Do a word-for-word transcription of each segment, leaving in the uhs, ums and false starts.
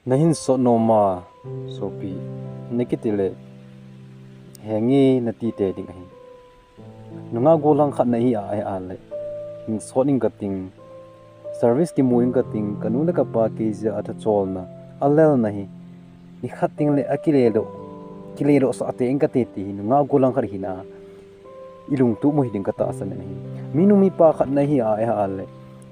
Nahin sot nom a, sopi, nakiti le, henge nati tei ding ahi. Nungah gollhang khat nahi a, ahi a le, hin sot ing kating, service kimu ing kating, kanu le kapa kei jeh a thacholna alel nahi. Nikhat teng le akile doh, kile doh sah tei ing kate ti hi, nungah gollhang khat hina, ilungtup u hiding katahsan in ahi. Minu mipa khat nahi a, ahi a le,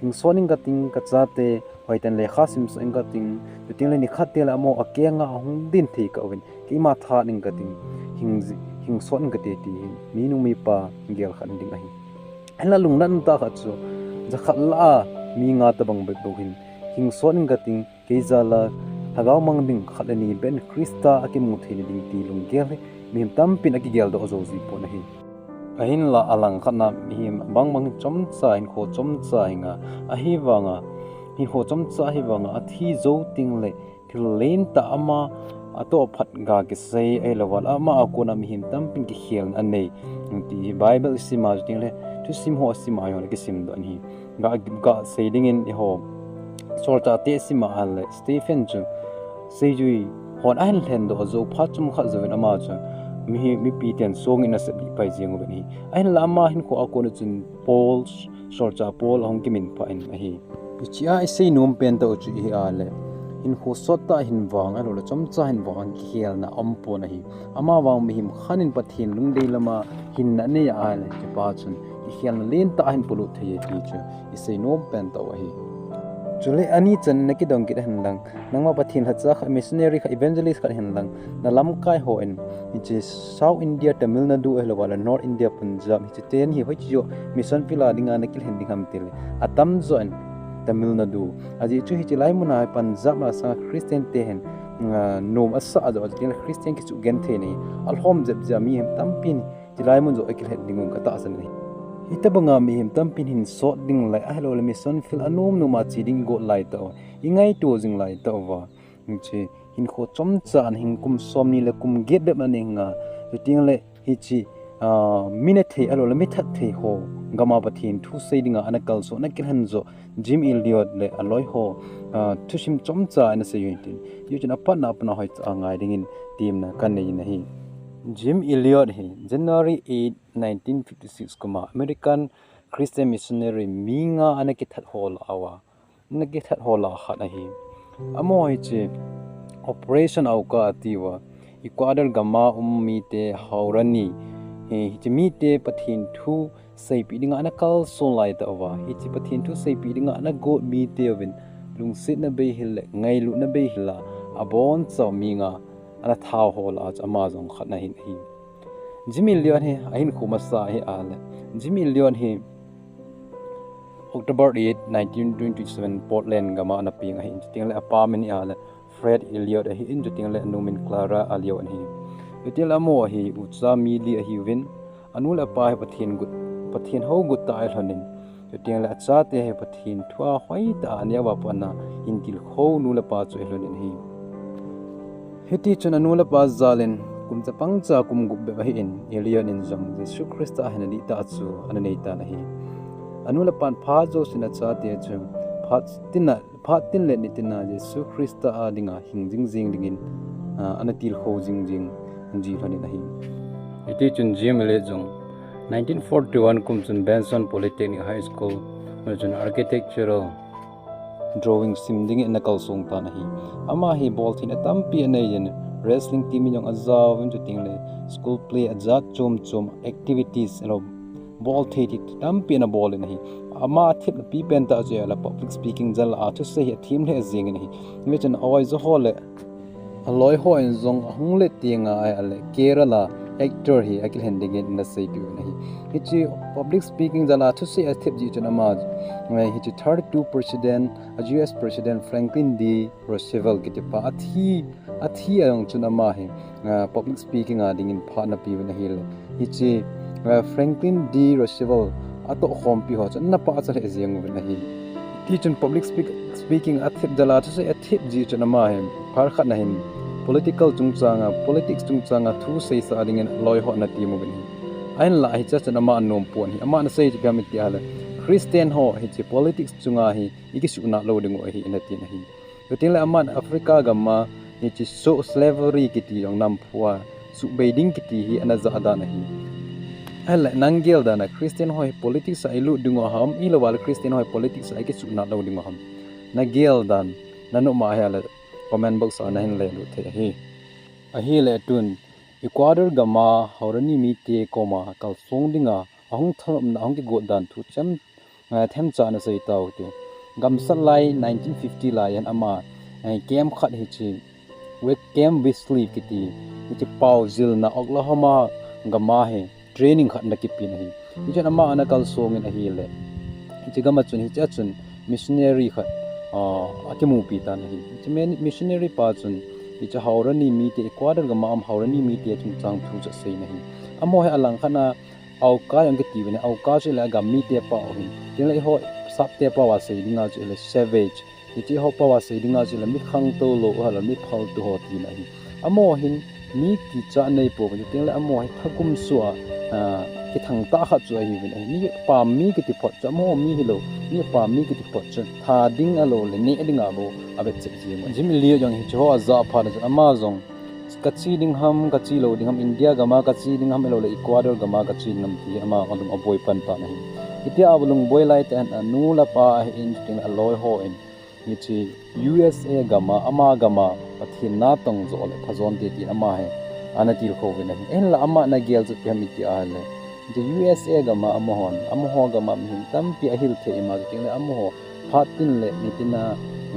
hin sot ing kating, kachate hoiten lekha simsah ing kating, chuteng le nikhat teng le amaho akeng a ahung ding thei kauvin, keima tha ning kating, hin, hin sot ing kate ti hi, minu mipa gel khat ding ahi. Hinla lungnatna tah khat chu, jakhat lah a mi nga tobang bep bou hin, hin sot ing kating, kei jal a lhagao mang ding khat le ni bep in Christa akimu theina ding ti lunggel hi mihem tampin akigel doh jou ji pon ahi. Ahinla alangkhat na mihem bangbang hi chomcha, hinkho chomcha hinga, ahivanga, hinkho chomcha ahivanga, athi jou teng le thil lentah ama atoh phat ga kisei ahilouva, ama a kona mihem tampin kikhelna anei ti hi Bible isim a chuteng le thusim ho isim a jong le kisim doh in ahi. Ga, ga sei dingin eiho solchahte isim a le Stephen chu seijui hon ahin lhen doh jou phat chomkhat jouvin ama chu mi, mipi ten song in asep dih pai jeng uvin ahi. Ahinla ama hinkho a kona chun Paul, solchah Paul ahung kiminphah in ahi. Hichea isei nom pen tah u chu ahi a le, hinkho sottah hin vang ahilou le chomcha hin vang kikhelna aumpon ahi. Amavang mihem khat in Pathen lungdei lama hinna anei a le, hichepa chun kikhelna lentah ahin polut thei e ti chu isei nom pen tah u ahi. Chule ani chan nakidong kit ahin lang, nangma Pathen lhacha khat, missionary khat, evangelist khat hin lang, nalamkai hon, hiche South India, Tamil Nadu ahilouva le North India, Punjab, hiche teni hi hoiche joh mission field a dinga nakilhen ding ham tile, atamjo in Tamil Nadu. Ajeh chu hiche lai muna Punjab na sanga Christian te hin, ah, nom asah joh, ajeh chu Christian kichuh genthei nei alhom jep jeh a mihem tampin hiche lai mun joh akilhen dingun katahsan ahi. Hitobanga mihem tampin hin sot ding le ahilou le mission field anom nom a che ding igot lai tah u, ingaito jing lai tah uva, hiche hinkho chomcha ana hin kum somni le kum get bep ana hinga, chuteng le hiche, ah, mi nethei ahilou le mi thatthei ho gam a Pathen thu sei dinga ana kalson, ana kilhen joh Jim Elliot le aloi ho, ah, thusim chomcha ana sei u hitin. Hichun apatna a pat a hoicha ngai dingin temna kanei in ahi. Jim Elliot hi January eight, nineteen fifty-six kum a American Christian missionary mi nga ana kithat ho lah uva, ana kithat ho lah a khat ahi. Amaho hiche Operation Auca atiuva, Ecuador gam a um mite haorani, hi, hiche mite Pathen thu seipeh dinga ana kalson lai tah uva, hiche Pathen thu seipeh dinga ana got mite uvin lungsetna beihel le ngailutna beihel a, abonchauva mi nga ana thao ho lah a chu ama jong khat ana hin ahi. Jim Elliot hi ahinkho masa ahi a le, Jim Elliot hi October eight, nineteen twenty-seven, Portland gam a ana peng ahin, chuteng le apa min ahi a le Fred Elliot ahin, chuteng le anu min Clara Elliot ahi. Chuteng le amaho hi ucha mi li ahiuvin, anu le apa hi Pathen got, Pathen hou got tah a ahilhonin, chuteng le achate hi Pathen thu a hoitah a aneo a pat a hin tilkhou nu le pa chu ahilhonin ahi. Hitichun anu le apa jal in kum chapang cha kum gup bep ahin, Elliot in jong Jesu Christa a hina dihtah chu ana neitan ahi. Anu le apan phat jousen achate chu phat tin a, phat tin le ni tin a Jesu Christa a dinga hing jingjing dingin, ah, ana tilkhou jingjing jilhonin ahi. Hitichun Jim Elliot jong nineteen forty-one kum chun Benson Polytechnic High School a chun architectural drawing sim dingin ana kalsong tan ahi. Ama hi boltheina tampi anei jin, wrestling team in jong ajaovin, chuteng le school play ajat chom chom, activities alo, bolthei thei tampi ana bol in ahi. Ama athepna pipen tah chu ahile public speaking jal a thusei hi athem lheh jengin ahi. Hichun a-oi jo ho le aloi hon jong ahung let teng a ahile Kerala actor hi akilhen dingin ana seipeh uvin ahi. Hiche public speaking jal a thusei athep jeh chun ama, eh, hiche thirty-two president, a U S president Franklin D Roosevelt kitipa athi, athi a jong chun ama hi, ah, public speaking a dingin phat ana peuvin ahile, hiche, ah, Franklin D Roosevelt atohkhompi ho chun ana pachat lheh jeng uvin ahi. Tichun public speak-, speaking athep jal a thusei athep jeh chun ama hi phat khat na hin political chungchang a, politics chungchang a thu seisah dingin aloi ho ana tem uvin ahi. Ahinlah hiche chun ama anom pon ahi. Ama ana sei chu ipi ham iti ahile, Christian ho hiche politics chunga hi ikisuhnat lou diu ahi, ana tin ahi. Chutengle aman Africa gam a hiche so slavery kiti jong namphu a subei ding kiti hi ana jah dan ahi. Ahile nagel dan a Christian ho hi politics a ilut diu ham, ihilouva le Christian ho hi politics a ikisuhnat lou diu ham? Nagel dan nanom ahile comment box a nahin lelut thei ahi. Ahile tun Ecuador gam a Haurani mite koma kalsong dinga ahung thanopna, ahung kigot dan thu chem, eh, themcha nasei tau hite. Gamsat lai nineteen fifty lai hin ama, eh, camp khat hiche, West Camp Westlake kiti, hiche pao jilna Oklahoma gam a hi training khat ana kipen ahi. Hichun ama ana kalsong in ahile, hiche gam a chun, hiche a chun missionary khat, ah, akimupi tan ahi. Hiche men-, missionary pa chun hiche Haurani mite, Ecuador gam a um Haurani mite chungchang thu chu asei in ahi. Amaho hi alangkhat a Auca jong kiti uvin ahi. Auca chu ahile agam mite pao ahin. Chutengle eiho sapte pao a sei dinga chu ahile savage. Hiche eiho pao a sei dinga chu ahile mi khangtou lou, ahilou le mi phaltou ho tina ahi. Amaho hin mi kichat nei pouvin, chutengle amaho hi thagum sua, ah, kithangtah khat chu ahiuvin ahi. Mi pam mi kiti phot chu amaho mi hilou, mi pam mi kiti phot chu tha ding ahilou le neh ding a bou avet cheh jeng u. Jim Elliot jong hiche ho ajah phat a chun ama jong, kache ding ham, kache lou ding ham, India gam a kache ding ham, ahilou le Ecuador gam a kache ding ham ti ama alung aboi pan tan ahi. Hitia alung boi lai tah in anu le apa ahin, chutengle aloi hon hiche U S A gam a, ama gam a Pathen natong jo le phajon te tin ama hi ana tilkhou uvin ahi. Ahinla ama nagel chu ipi ham iti ahile, hiche U S A gam a amahon, amaho gam a mihem tampi ahil thei ima, chutengle amaho phat tin le nitin a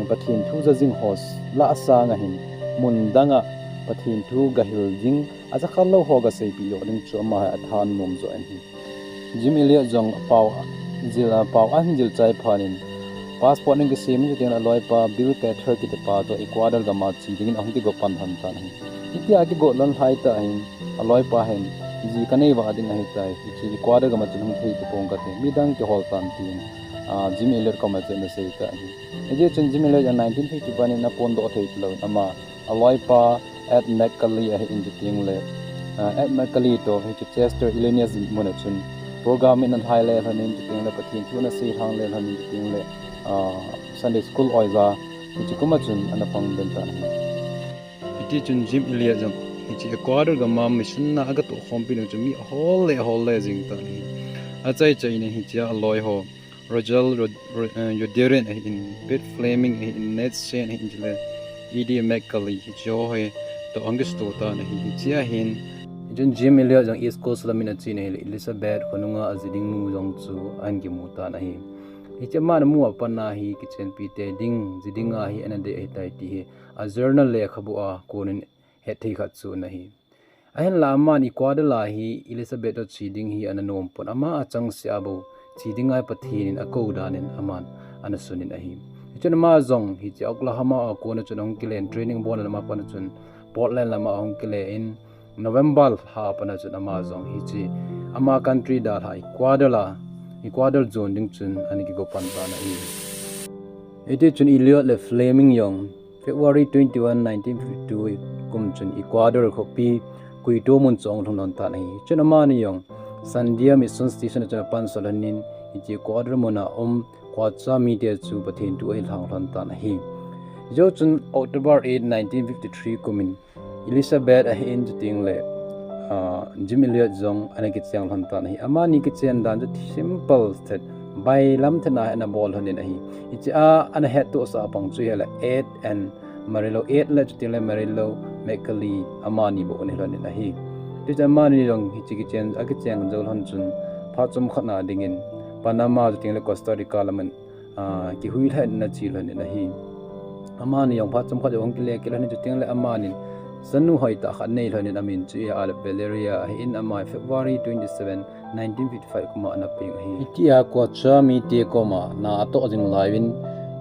Pathen thu ja jing ho lah sanga hin mun dang a Pathen thu gahil ding, ajakhal lou ho gaseipeh joh ding chu ama hi athanom joh in ahi. Jim Elliot jong pao jil, pao ahin jil chai phat in passport ana kisem in, chutengle aloipa Bill Carter kitipa toh Ecuador gam a che dingin ahung kigo pan lhon tan ahi. Hitia akigo lhon lhai tah hin aloipa hin, ji kanei vah ding ahitai, hiche Ecuador gam a chun hung thei tapong kate, midang kihol tan tin, ah, Jim Elliot koma chun ana sei tan ahi. Hijeh chun Jim Elliot jong nineteen fifty-one in aphondoh thei talou in ama aloipa Ed McKinley ahin, chutengle, ah, Ed McKinley toh hiche Chester, Illinois mun a chun program in ana lhai le lhon in, chutengle Pathen thu ana sei lhang le lhon in, chutengle, ah, Sunday school oja hiche kum a chun ana pang den tan ahi. Hiti chun Jim Elliot jong hiche Ecuador gam a mission na agatoh khompi ding chu mi ahol le ahol le jing tan ahi. Achai chai in hichea aloi ho, Roger Rod-, Ro-, eh, Youderian ahin, Bert Fleming ahin, Ned Saint ahin, chule E D McKinley, hiche ho hi toh ahung kisuto tan ahi. Hichea hin, hichun Jim Elliot jong East Coast lam in ache in ahile, Elizabeth khonunga aji ding nu jong chu ahin kimu tan ahi. Hiche ama ana mu a pat a hi kichenpi te ding, ji ding a hi ana dei ahitai ti hi a journal lekhabu a konin hetthei khat chu ana hi. Ahinla aman Ecuador a hi Elizabeth toh che ding hi ana nom pon, ama achangseh a bou che ding a hi Pathen in akou dan in aman ana sun in ahi. Hichun ama jong hiche Oklahoma a kona chun ahung kile in, training abol in ama pat a chun Portland lam a ahung kile in, November lha a pat a chun ama jong hiche ama country dalha Ecuador a, Ecuador jon ding chun ana kigo pan tan ahi. Hiti chun Elliot le Fleming jong February twenty-one, nineteen fifty-two kum chun Ecuador khopi Quito mun chu ahung lhung lhon tan ahi. Chun amani jong Sandia Mission Station a chun apansa lhon in, hiche Ecuador mun a um Quechua mite chu Pathen thu ahil lhang lhon tan ahi. Hijou chun October eight, nineteen fifty-three kum in Elizabeth ahin, chutengle, ah, Jim Elliot jong ana kicheng lhon tan ahi. Amani kichen dan chu simple set, bailam thet a hi ana bol lhon in ahi. Hichea ana hettohsah pang chu ahile Ed and Marilou, Ed le chutengle Marilou McKinley, amani bou ana hi lhon in ahi. Hichun amani jong hiche kichen, akicheng jou lhon chun phat chomkhat na dingin Panama chutengle Costa Rica lam in, ah, kihuilha in ana che lhon in ahi. Amani jong phat chomkhat jou ahung kile kit lhon in, chutengle amanin chanu hoitah khat anei lhon in, amin chu ahile Valeria ahin, ama February twenty-seven, nineteen fifty-five kum a ana peng ahi. Hitia Quechua mite koma na atoh jing lai uvin,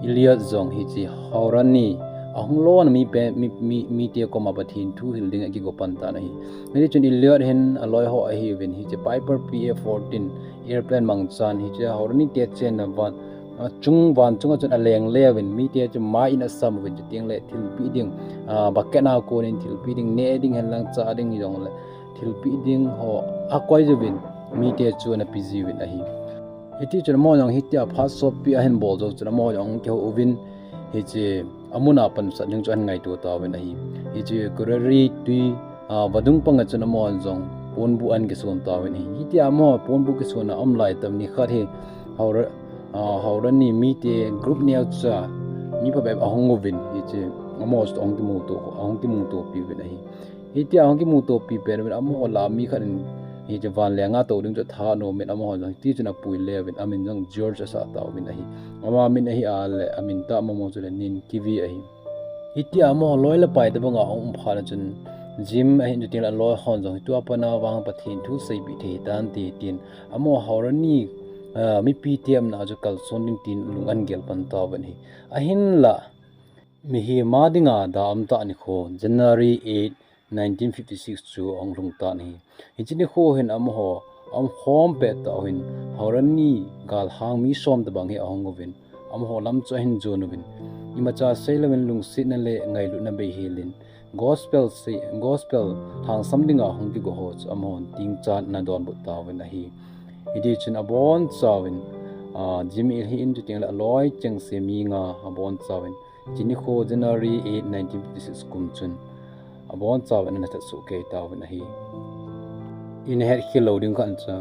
Elliot jong hiche Haurani ahung lona mi pe, mi, mi, mite koma Pathen thu hil ding akigo pan tan ahi. Hiti chun Elliot hin aloi ho ahiuvin, hiche Piper P A fourteen airplane mangchan hiche Haurani te chenna van, ah, chung, van chunga chun aleng le uvin, mite chu mai in asam uvin, chutengle thilpeh ding, ah, bucket a konin thilpeh ding, neh ding henlang cha ding jongle thilpeh ding ho akoi uvin, mite chu ana pe jiuvin ahi. Hiti chun amaho jong hitia phat sotpi ahin bol jou chun amaho jong kihou uvin, hiche amun a pansat ding chu ahin ngaito tauvin ahi. Hiche Kerala tui, ah, vadung panga chun amahon jong ponbuh ahin kisun tauvin ahi. Hitia amaho ponbuh kisuna aum lai tah nikhat hi Haora-, ah, Haorani mite group neocha mi phabep ahung uvin, hiche amaho chu ahung kimuto, ahung kimutopi uvin ahi. Hitia ahung kimutopi pen uvin amaho lah a mi khat in hiche vanlenga tou ding chu atha nom in amaho jong hiti chun apui le uvin amin jong George asah tauvin ahi. Ama min ahi a le amin tah mama chu le Ninkivi ahi. Hitia amaho loi le pai tobanga ahung um phat na chun Jim ahin chuteng le aloi hon jong hitua pat na vang Pathen thu seipeh thei tante tin amaho Haorani, ah, mipi temna chu kalson ding tin lung ahin gel pan tauvin ahi. Ahinlah mihem a dinga da umtah nikho January eight, nineteen fifty-six chu ahung lhung tan ahi. Hiche nikho hin amaho, aumkhom pettah uhin, Haorani galhang mi som tobang hi ahung uvin, amaho lam chu ahin jon uvin, imacha seilouvin lungsetna le ngailutna beihelin, gospel sei, gospel lhangsam dinga hung kigo ho chu amahon tingchan ana donbut tauvin ahi. Hiti chun abonchauvin, ah, Jim Elliot in chuteng le aloi chengse mi nga abonchauvin, hiche nikho January eight, nineteen fifty-six kum chun abonchauvin ana that soh kei tauvin ahi. Ina hetkhel lou ding khat chu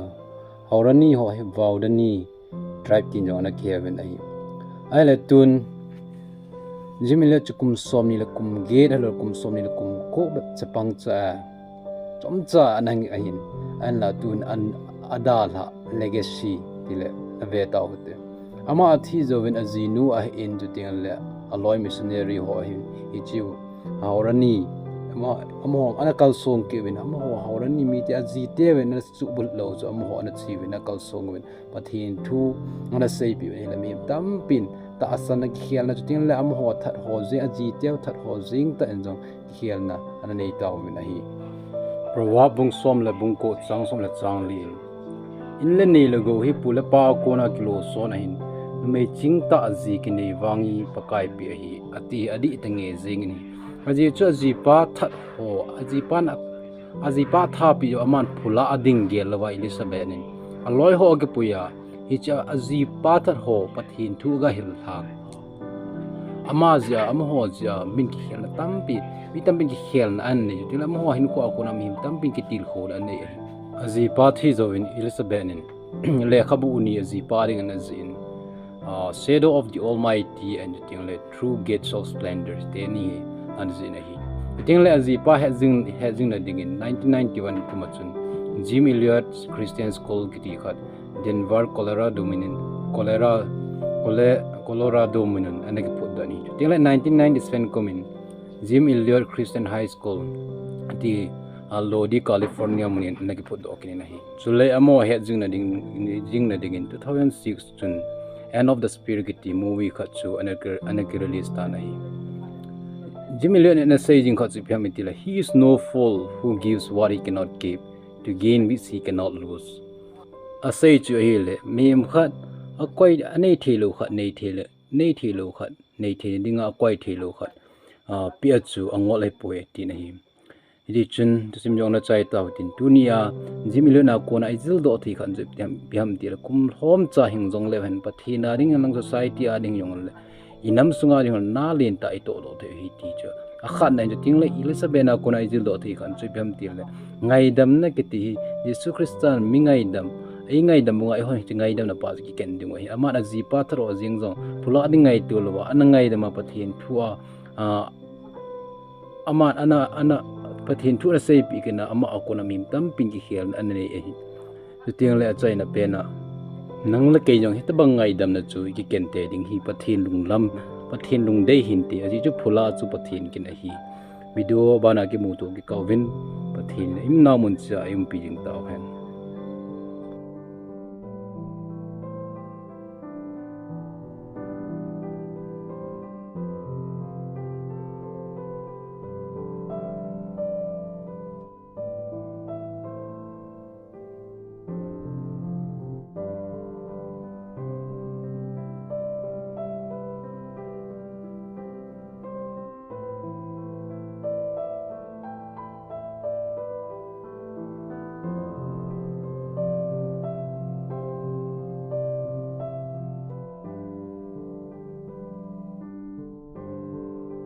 Haorani ho hi Vaodani tribe tin jong ana kiheuvin ahi. Ahile tun Jim Elliot chu kum somni le kum get, ahilou kum somni le kum ko bep chapang cha, chomcha ana hing ahin. Ahinla tun an adalhah legacy tile ave tau hite. Ama athi jouvin ajinu ahin chuteng le aloi missionary ho ahin, hiche Haorani, ama, amaho ana kalsong kit uvin, amaho Haorani mite ajite uvin ana suhbulhit lou chu amaho ana che uvin ana kalsong uvin, Pathen thu ana seipeh uvin ahile mi tampin tahsanna kikhelna chuteng le amaho that ho jeng, ajiteu that ho jeng tah in jong kikhelna ana nei tauvin ahi. Proverb bung som le bung ko chang som le chang li in, in le nei le gou hi pu le pa a kona kiloson ahin, numei chingtah ji kinei vang hi Pakai peh ahi, ati hi adih tah nge jeng in ahi. Ajeh chu ajipa that ho, ajipa na, ajipa thapeh joh aman phula ading gel louva Elizabeth in aloi ho akipui a, hiche ajipa that ho Pathen thu agahil lhan. Ama jeh a, amaho jeh a min kikhelna tampi, mi tampin kikhelna ana nei, chuteng le amaho hinkho a kona mihem tampin kitilkhouna ana nei ahi. Ajipa thi jouvin Elizabeth in lekhabu ni ajipa dingin ana jih in, ah, Shadow of the Almighty and chuteng le Through Gates of Splendor teni hi ana jih in ahi. Chuteng le ajipa hetjing, hetjingna dingin nineteen ninety-one kum a chun Jim Elliot Christian School kiti khat Denver, Colorado mun in, Colora-, Cole-, Colorado mun in ana kiphutdoh in ahi. Chuteng le nineteen ninety-seven kum in Jim Elliot Christian High School ti, ah, Lodi, California mun in ana kiphutdoh kit in ahi. Chule amaho hetjingna ding, jingna dingin two thousand six chun End of the Spear kiti movie khat chu ana ki, ana kirelease tan ahi. Jim Elliot in ana seijing khat chu ipi ham itile, "He is no fool who gives what he cannot keep to gain which he cannot lose." Asei chu ahile, mihem khat, akoi, anei theilou khat, nei thei le, nei theilou khat, nei thei dinga akoi theilou khat, ah, peh a chu angol ahipoi, atin ahi. Hiti chun, thusim jong ana chai tau hitin, tunia Jim Elliot a kona ijildoh thei khat chu ipi ham, ipi ham itile, kum lhomcha hing jongleu hen, Pathen a ding lang society a ding jongle, inam sunga ding hon na lentah itohdoh thei ahi ti chu. Akhatna in chuteng le Elizabeth a kona ijildoh thei khat chu ipi ham itile, ngaidamna kiti hi, Jesu Christa in mi ngaidam, eingaidam banga eihon hiche ngaidamna pa chu kiken ding u ahi. Aman ajipa that ho jeng jong, phula ding ngaito louva, ana ngaidam a Pathen thu a, a, aman ana, ana, Pathen thu ana seipeh kit in a, ama a kona mihem tampin kikhelna ana nei ahi. Chuteng le achaina pen a, nang le kei jong hitobang ngaidamna chu ikiken tei ding hi Pathen lunglam, Pathen lungdei hinte, ajeh chu phula chu Pathen kin ahi. Video bana kimuto kit kauvin, Pathen in a umna mun cheh a eiumpi jing tau hen.